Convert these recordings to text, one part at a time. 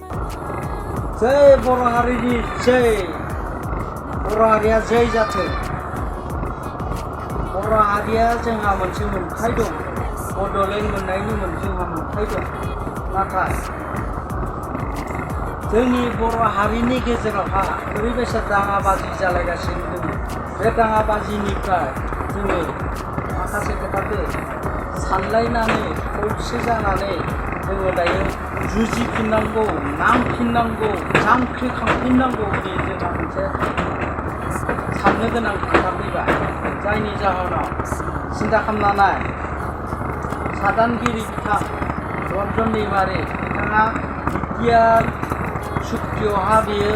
जै बर' हारिनि जै बर' हारिया जै जाथों। बर' हारिया जोंहा मोनसे मोन्थाय दं, बड'लेण्ड मोननायनि जोंहा मोन्थाय दं। नाथाय जोंनि बर' हारिनि गेजेरावहा ओरैबायसा दाङाबाजि जालायगासिनो दङ। बे दाङाबाजिनिफ्राय जोङो माखासे खोथाखौ सानलायनानै खौसे जानानै जोङो दायो जुजिफिननांगौ, नांफिननांगौ, जांख्रिखांफिननांगौ बिदि जोंहा मोनसे साननो गोनां खोथा फैबाय। जायनि जाहोनाव सिन्था खालामना नाय, सादानगिरि बिथां रन्जन दैमारि बिथाङा बिटिआर सुक्तियावहा बेयो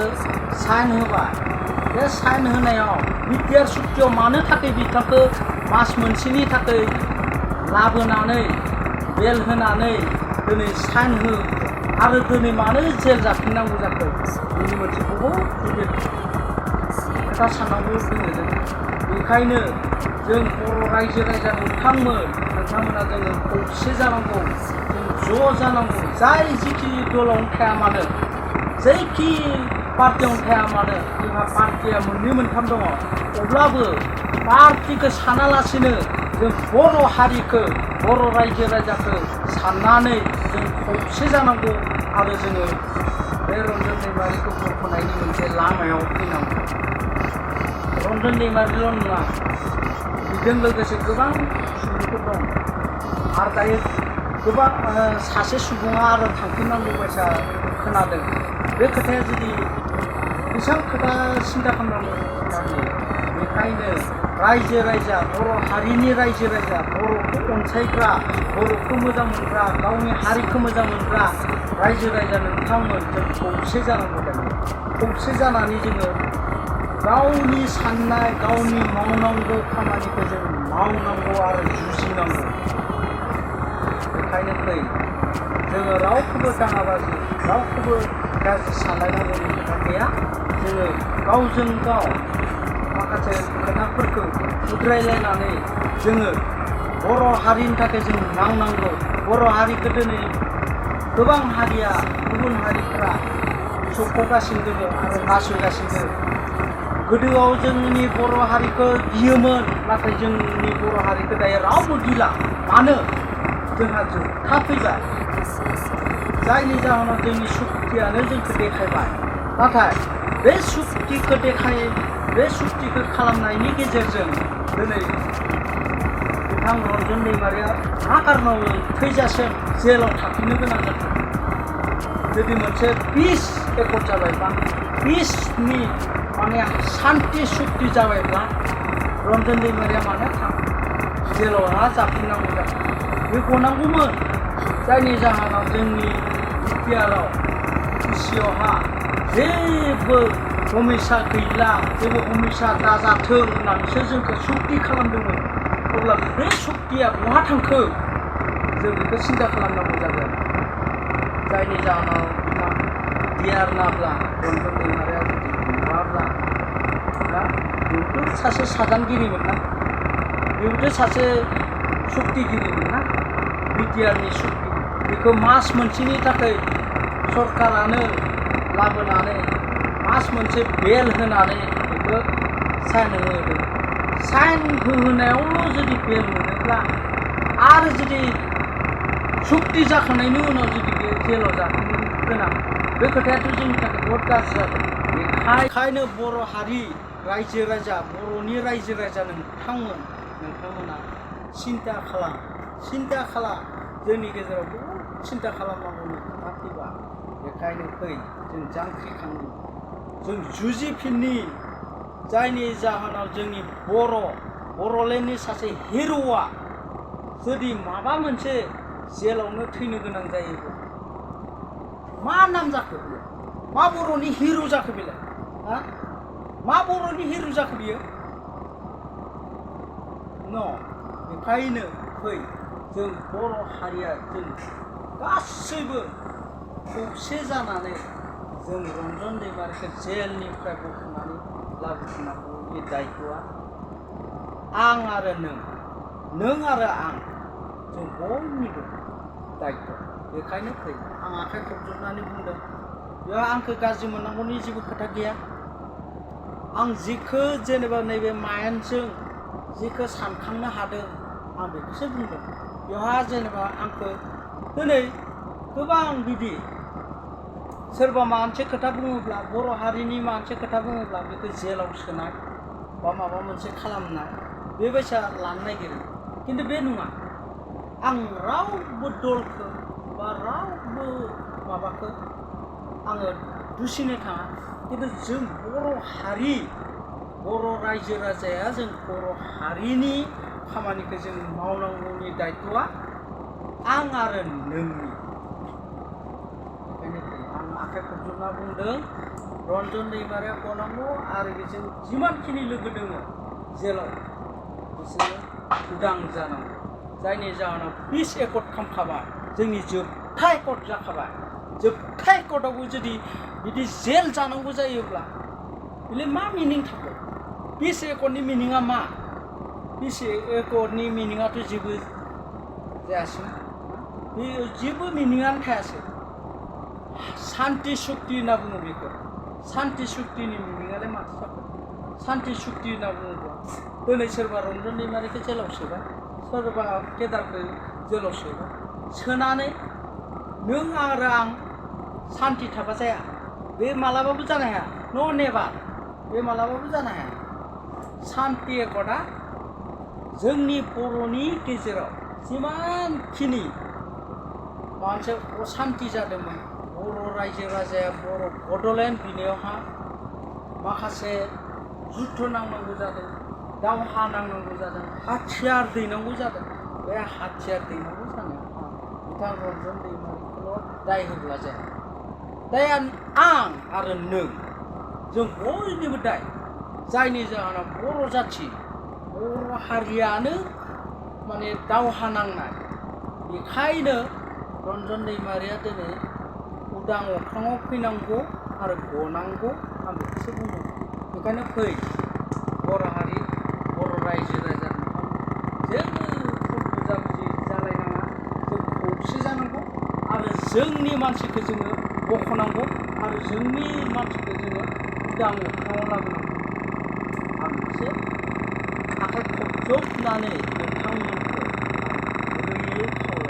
साइन होबाय। बे साइन होनायाव बिटिआर सुक्तियाव मानो थाखाय बिथांखौ मास मोनसेनि थाखाय लाबोनानै बेल होनानै दिनै साइन हो आरो दिनै मानो जेल जाफिननांगौ जाखो? बेनि मोनसे बहुद गिदिर खोथा साननांगौ दङ जों। बेखायनो जों बर' रायजो राजा नोंथांमोना जोङो खौसे जानांगौ, जों ज' जानांगौ। जाय जिखि दलावनो थाया मानो, जायखि पार्टियावनो थाया मानो, जोंहा पार्टिया मोननै मोनथाम दङ। अब्लाबो पार्टिखौ सानालासिनो जों बर' हारिखौ, बर' रायजो राजाखौ साननानै जों खौसे जानांगौ आरो जोङो बे रन्जन दैमारिखौ बख'नायनि मोनसे लामायाव फैनांगौ। रन्जन दैमारिल' नङा, बेजों लोगोसे गोबां सुबुंफोर दं। आरो दायो गोबां सासे सुबुङा आरो थांफिननांगौ बायसा खोनादों। बे खोथाया जुदि बेसेबां खोथा सिन्था खालामनांगौ खोथा बेयो। बेखायनो रायजो राजा, बर' हारिनि रायजो राजा, बर'खौ अनसायग्रा, बर'खौ मोजां मोनग्रा, गावनि हारिखौ मोजां मोनग्रा रायजो राजा नोंथांमोन, जों खौसे जानांगौ दायो। खौसे जानानै जोङो गावनि साननाय, गावनि मावनांगौ खामानिखौ जों मावनांगौ आरो जुजिनांगौ। बेखायनो फै, जोङो रावखौबो दाङाबाजि, रावखौबो गाज्रि सानलायनांगौनि खोथा गैया। जोङो गावजों गाव माखासे खोथाफोरखौ सुद्रायलायनानै जोङो बर' हारिनि थाखाय जों नांनांगौ। बर' हारिखौ दिनै गोबां हारिया, गुबुन हारिफ्रा सोबख'गासिनो दङ आरो नासयगासिनो दङ। गोदोआव जोंनि बर' हारिखौ गियोमोन, नाथाय जोंनि बर' हारिखौ दायो रावबो गिला। मानो? जोंहा जोबथा फैबाय। जायनि जाहोनाव जोंनि सुक्तियानो जोंखौ देखायबाय। नाथाय बे सुक्तिखौ खालामनायनि गेजेरजों दिनै बिथां रन्जन दैमारिया मा कारनाव थैजासिम जेलाव थाफिननो गोनां जादों? जुदि मोनसे पिस एकर्ड जाबायब्ला, पिसनि माने सान्ति सुक्ति जाबायब्ला रन्जन दैमारिया मानो जेलाव जाफिननांगौ जादों? बे गनांगौमोन। जायनि जाहोनाव जोंनि बिटिआरआव पिसिआवहा जेबो हमेसा गैला, जेबो हमेसा दाजाथों होननानैसो जोंखौ सुक्ति खालामदोंमोन। अब्ला बे सुक्तिया बहा थांखो? जों बेखौ सिन्था खालामनांगौ जागोन। जायनि जाहोनाव बिथां डिआर नाब्ला, रन्जन दैमारिया जुदि नुवाब्ला, बेबोथ' सासे सादानगिरिमोन ना, बेबोथ' सासे सुक्तिगिरिमोन ना, बिटिआरनि सुक्ति। बेखौ मास मोनसेनि थाखाय सरकारानो लाबोनानै मास मोनसे बेल होनानै बेखौ साइन होहोदों। साइन होहोनायावल' जुदि बेल मोनोब्ला आरो जुदि सुक्ति जाखांनायनि उनाव जुदि बे जेलाव जाफिननो गोनां, बे खोथायाथ' जोंनि थाखाय बहुद गाज्रि जादों। बेखायनो बर' हारि रायजो राजा, बर'नि रायजो राजा नोंथांमोना सिन्था खालाम। जोंनि गेजेराव बहुद सिन्था खालामनांगौनि खोथा फैबाय। बेखायनो फै, जों जांख्रिखांनि, जों जुजिफिननि। जायनि जाहोनाव जोंनि बर'लेण्डनि सासे हिर'आ जुदि माबा मोनसे जेलावनो थैनो गोनां जायोब्ला मा नाम जाखो? मा बर'नि हिर' जाखो बेलाय? मा बर'नि हिर' जाखो बियो? बेखायनो फै, जों बर' हारिया जों गासैबो खौसे जानानै जों रन्जन दैमारिखौ जेलनिफ्राय बख'नानै लाबोफिननांगौ। बे दायथ'आ आं आरो नों आरो आं, जों बयनिबो दायथ'। बेखायनो फै, आं आखाइ खबजोबनानै बुंदों, बेयाव आंखौ गाज्रि मोननांगौनि जेबो खोथा गैया आं जिखौ जेनेबा नैबे माइन्डजों जिखौ सानखांनो हादों आं बेखौसो बुंदों बेवहा जेनेबा आंखौ दिनै गोबां बिदि सोरबा माबा मोनसे खोथा बुङोब्ला बर' हारिनि माबा मोनसे खोथा बुङोब्ला बेखौ जेलाव सोनाय बा माबा मोनसे खालामनाय बेबायसा लानो नागिरो खिन्थु बे नङा आं रावबो दलखौ बा रावबो माबाखौ आङो दुसिनो थाङा खिन्थु जों बर' हारि बर' रायजो राजाया जों बर' हारिनि खामानिखौ जों मावनांगौनि दायथ'आ आं आरो नोंनि आं आखाइ खबजबना बुंदों रन्जन दैमारिया गनांगौ आरो बेजों जिमानखिनि लोगो दङ जेलाव बिसोरो उदां जानांगौ जायनि जाहोनाव पिस एकर्ड खालामखाबाय जोंनि जोबथा एकर्ड जाखाबाय जोबथा एकर्डआवबो जुदि बिदि जेल जानांगौ जायोब्ला बेलाय मा मिनिं थागोन पिस एकर्डनि मिनिङा मा पिस एकर्डनि मिनिङाथ' जेबो जायासै बे जेबो मिनिङानो थायासै शान्ति सुक्ति होनना बुङो बेखौ शान्ति सुक्तिनि मिनिङालाय माथो जाखो शान्ति सुक्ति होनना बुङोब्ला दिनै सोरबा रन्जन दैमारिखौ जेलाव सोबाय सोरबा केदारखौ जेलाव सोबाय सोनानै नों आरो आं शान्ति थाबा जाया बे मालाबाबो जानो हाया न' नेभार बे मालाबाबो जानो हाया शान्ति एकर्डआ जोंनि बर'नि गेजेराव जिमानखिनि माबा मोनसे अशान्ति जादोंमोन बर' रायजो राजाया बर' बड'लेण्ड बिनियावहा माखासे जुद्ध नांनांगौ जादों दावहा नांनांगौ जादों हाथियार दैनांगौ जादों बे हाथियार दैनांगौ जानायाव बिथां रन्जन दैमारिखौल' दाय होब्ला जाया दाया आं आरो नों जों बयनिबो दाय जायनि जाहोनाव बर' जाथि बर' हारियानो माने दावहा नांनाय बेखायनो रन्जन दैमारिया दिनै उदां अख्राङाव फैनांगौ आरो गनांगौ आं बेखौसो बुंदों बेखायनो फै बर' हारि बर' रायजो राजा जेबो बुजा-बुजि जालायनाङा जों खौसे जानांगौ आरो जोंनि मानसिखौ जोङो बख'नांगौ आरो जोंनि मानसिखौ जोङो उदां अख्राङाव लाबोनांगौ आं बेखौसो आखाइ खबजबनानै नोंथांमोनखौ गुरैयै खावलायो